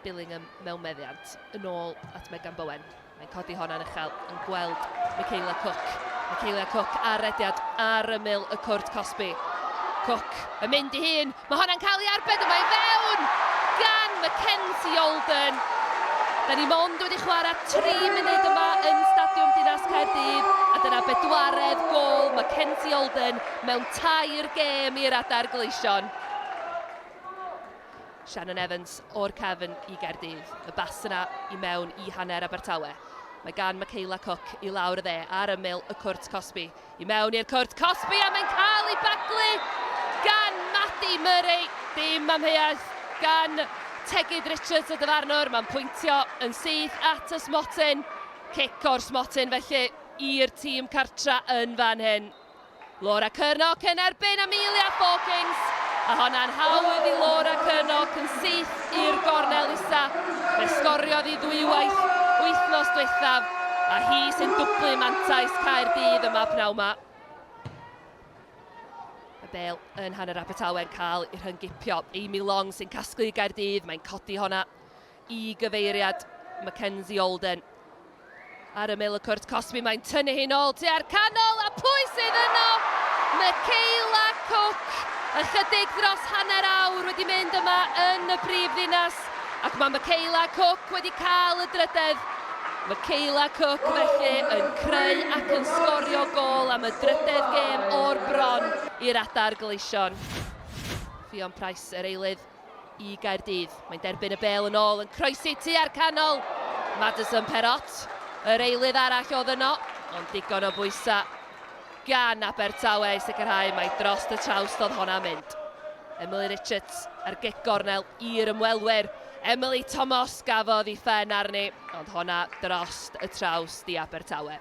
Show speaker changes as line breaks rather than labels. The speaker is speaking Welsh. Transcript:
Billingham mewn meddiant. Yn ôl at Megan Bowen. Mae'n codi honna'n uchel yn gweld Michaela Cook. Michaela Cook ar rediad ar ymyl y cwrt cosbi. Cook yn mynd i hun. Mae honna'n cael ei arbed yma i fewn gan Mackenzie Alden. Da ni mond wedi chwarae 3 munud yma yn Stadiwm Dinas Caerdydd a dyna bedwaredd gôl Mackenzie Alden mewn tair gêm i'r Adar Gleision. Shannon Evans o'r cefn i Gaerdydd. Y bas yna i mewn i hanner Abertawe. Mae gan Michaela Cook i lawr y dde ar ymyl y cwrt cosbi. I mewn i'r cwrt cosbi a mae'n cael ei baglu gan Maddie Murray. Dim amheuaeth gan Tegid Richards y dyfarnwr. Mae'n pwyntio yn syth at y smotyn. Cic o'r smotyn felly i'r tîm cartra yn fan hyn. Laura Curnock yn erbyn Amelia Fawkins. A honna'n hawdd i Laura Curnock yn syth i'r gornel isa. Fe sgoriodd i ddwywaith wythnos diwethaf, a hi sy'n dwblu mantais Caerdydd yma pnawn ma. Y bel yn hanner Abertawe yn cael ei rhyngipio. Amy Long sy'n casglu i Gaerdydd, mae'n codi honna i gyfeiriad Mackenzie Alden. Ar ymyl y cwrt cosbi mae'n tynnu hi'n ôl tua'r canol a pwy sydd yno? Michaela Cook! Ychydig dros hanner awr wedi mynd yma yn y brif ddinas ac mae Michaela Cook wedi cael y drydedd. Michaela Cook felly yn creu ac yn sgorio gôl am y drydedd gêm o'r bron i'r Adar Gleision. Ffion Price yr eilydd i Gaerdydd. Mae'n derbyn y bêl yn ôl, yn croesi tua'r canol. Madison Perrott, yr eilydd arall oedd yno, ond digon o bwysau gan Abertawe i sicrhau mai dros y trawst oedd honna'n mynd. Emily Richards ar gic gornel i'r ymwelwyr. Emily Thomas gafodd ei phen arni, ond honna dros y trawst i Abertawe.